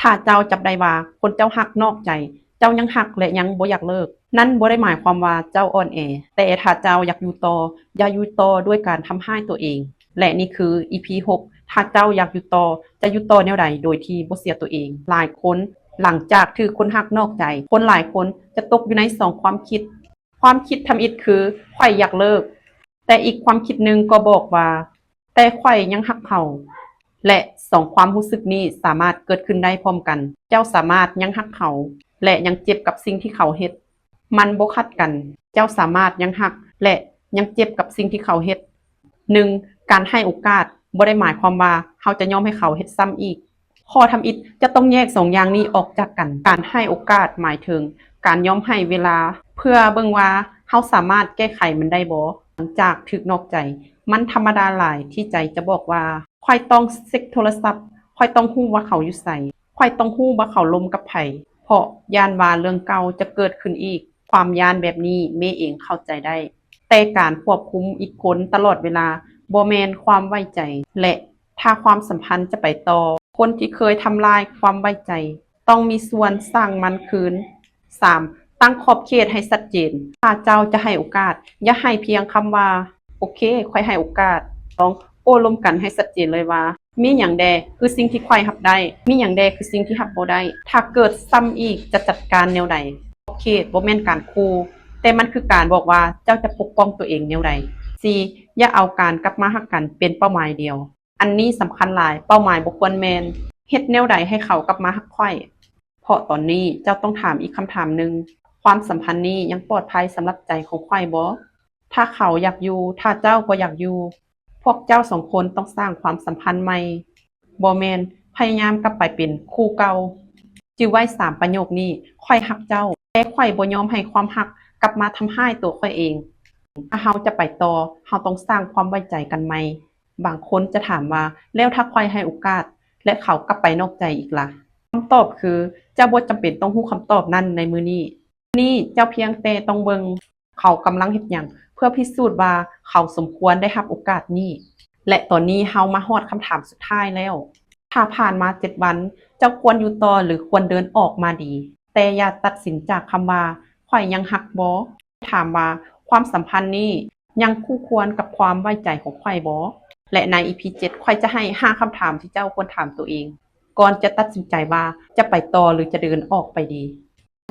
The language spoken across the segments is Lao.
ຖ້າເຈົ້າຈັບໄດ້ວ່າຄົນເຈົ້າຮັກນອກໃຈ, ເຈົ້າຍັງຮັກ ແລະ ຍັງບໍ່ຢາກເລີກ, ນັ້ນບໍ່ໄດ້ໝາຍຄວາມວ່າເຈົ້າອ່ອນແອ, ແຕ່ຖ້າເຈົ້າຢາກຢູ່ຕໍ່, ຢ່າຢູ່ຕໍ່ດ້ວຍການທຳຮ້າຍຕົວເອງ. ແລະ ນີ້ຄື ອີພີຫົກ ຖ້າເຈົ້າຢາກຢູ່ຕໍ່, ຈະຢູ່ຕໍ່ແນວໃດໂດຍທີ່ບໍ່ເສຍຕົວເອງ? ຫຼາຍຄົນ ຫຼັງຈາກຖືກຄົນຮັກນອກໃຈ, ຄົນຫຼາຍຄົນຈະຕົກຢູ່ໃນສອງຄວາມຄິດ. ຄວາມຄິດທຳອິດຄື ຂ້ອຍຢາກເລີກ, ແຕ່ອີກຄວາມຄິດໜຶ່ງກໍບອກວ່າ ແຕ່ຂ້ອຍຍັງຮັກເຂົາ. ແລະ ສອງຄວາມຮູ້ສຶກນີ້ສາມາດເກີດຂຶ້ນໄດ້ພ້ອມກັນ. ເຈົ້າສາມາດຍັງຮັກເຂົາ ແລະ ຍັງເຈັບກັບສິ່ງທີ່ເຂົາເຮັດ. ມັນບໍ່ຂັດກັນ. ເຈົ້າສາມາດຍັງຮັກ ແລະ ຍັງເຈັບກັບສິ່ງທີ່ເຂົາເຮັດ. ໜຶ່ງ, ການໃຫ້ໂອກາດບໍ່ໄດ້ໝາຍຄວາມວ່າເຮົາຈະຍອມໃຫ້ເຂົາເຮັດຊ້ຳອີກ. ຂໍ້ທຳອິດຈະຕ້ອງແຍກສອງຢ່າງນີ້ອອກຈາກກັນ. ການໃຫ້ໂອກາດໝາຍເຖິງການຍອມໃຫ້ເວລາເພື່ອເບິ່ງວ່າເຮົາສາມາດແກ້ໄຂມັນໄດ້ບໍ່. ຫຼັງຈາກຖືກນອກໃຈ, ມັນທຳມະດາຫຼາຍທີ່ໃຈຈະບອກວ່າ ຂ້ອຍຕ້ອງເຊັກໂທລະສັບ, ຂ້ອຍຕ້ອງຮູ້ວ່າເຂົາຢູ່ໃສ, ຂ້ອຍຕ້ອງຮູ້ວ່າເຂົາລົມກັບໃຜ, ເພາະຢ້ານວ່າເລື່ອງເກົ່າຈະເກີດຂຶ້ນອີກ. ຄວາມຢ້ານແບບນີ້ແມ່ເອງເຂົ້າໃຈໄດ້, ແຕ່ການຄວບຄຸມອີກຄົນຕະຫຼອດເວລາບໍ່ແມ່ນຄວາມໄວ້ໃຈ ແລະ ຖ້າຄວາມສຳພັນຈະໄປຕໍ່, ຄົນທີ່ເຄີຍທຳລາຍຄວາມໄວ້ໃຈຕ້ອງມີສ່ວນສ້າງມັນຄືນ. ສາມ, ຕັ້ງຂອບເຂດໃຫ້ຊັດເຈນ. ຖ້າເຈົ້າຈະໃຫ້ໂອກາດ, ຢ່າໃຫ້ພຽງຄຳວ່າ ໂອເຄ, ຂ້ອຍໃຫ້ໂອກາດ. ຕ້ອງໂອ້ລົມກັນໃຫ້ຊັດເຈນເລີຍວ່າ ມີຫຍັງແດ່ຄືສິ່ງທີ່ຂ້ອຍຮັບໄດ້? ມີຫຍັງແດ່ຄືສິ່ງທີ່ຮັບບໍ່ໄດ້? ຖ້າເກີດຊ້ຳອີກ, ຈະຈັດການແນວໃດ? ຂອບເຂດບໍ່ແມ່ນການຂູ່, ແຕ່ມັນຄືການບອກວ່າເຈົ້າຈະປົກປ້ອງຕົວເອງແນວໃດ. ສີ່, ຢ່າເອົາການກັບມາຮັກກັນເປັນເປົ້າໝາຍດຽວ. ອັນນີ້ສຳຄັນຫຼາຍ, ເປົ້າໝາຍບໍ່ຄວນແມ່ນ ເຮັດແນວໃດໃຫ້ເຂົາກັບມາຮັກຂ້ອຍ? ເພາະຕອນນີ້ເຈົ້າຕ້ອງຖາມອີກຄຳຖາມໜຶ່ງ, ຄວາມສຳພັນນີ້ຍັງປອດໄພສຳລັບໃຈຂອງຂ້ອຍບໍ່? ຖ້າເຂົາຢາກຢູ່, ຖ້າເຈົ້າກໍຢາກຢູ່, ພວກເຈົ້າສອງຄົນຕ້ອງສ້າງຄວາມສຳພັນໃໝ່, ບໍ່ແມ່ນພະຍາຍາມກັບໄປເປັນຄູ່ເກົ່າ. ຈື່ໄວ້ສາມປະໂຫຍກນີ້, ຂ້ອຍຮັກເຈົ້າ, ແຕ່ຂ້ອຍບໍ່ຍອມໃຫ້ຄວາມຮັກກັບມາທຳຮ້າຍຕົວຂ້ອຍເອງ. ຖ້າເຮົາຈະໄປຕໍ່, ເຮົາຕ້ອງສ້າງຄວາມໄວ້ໃຈກັນໃໝ່. ບາງຄົນຈະຖາມວ່າ, ແລ້ວຖ້າຂ້ອຍໃຫ້ໂອກາດ ແລະ ເຂົາກັບໄປນອກໃຈອີກລະ? ຄຳຕອບຄື, ເຈົ້າບໍ່ຈຳເປັນຕ້ອງຮູ້ຄຳຕອບນັ້ນໃນມື້ນີ້. ນີ້ເຈົ້າພຽງແຕ່ຕ້ອງເບິ່ງເຂົາກຳລັງເຮັດຫຍັງ ເພື່ອພິສູດວ່າເຂົາສົມຄວນໄດ້ຮັບໂອກາດນີ້. ແລະ ຕອນນີ້ເຮົາມາຮອດຄຳຖາມສຸດທ້າຍແລ້ວ. ຖ້າຜ່ານມາເຈັດວັນ, ເຈົ້າຄວນຢູ່ຕໍ່ ຫຼື ຄວນເດີນອອກມາດີ, ແຕ່ຢ່າຕັດສິນຈາກຄຳວ່າ ຂ້ອຍຍັງຮັກບໍ່? ຖາມວ່າ ຄວາມສຳພັນນີ້ຍັງຄູ່ຄວນກັບຄວາມໄວ້ໃຈຂອງຂ້ອຍບໍ່? ແລະ ໃນ ອີພີເຈັດ ຂ້ອຍຈະໃຫ້ຫ້າຄຳຖາມທີ່ເຈົ້າຄວນຖາມຕົວເອງ ກ່ອນຈະຕັດສິນໃຈວ່າຈະໄປຕໍ່ ຫຼື ຈະເດີນອອກໄປດີ.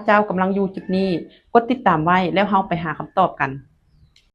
ເຈົ້າກຳລັງຢູ່ຈຸດນີ້, ກົດຕິດຕາມໄວ້ ແລ້ວເຮົາໄປຫາຄຳຕອບກັນ.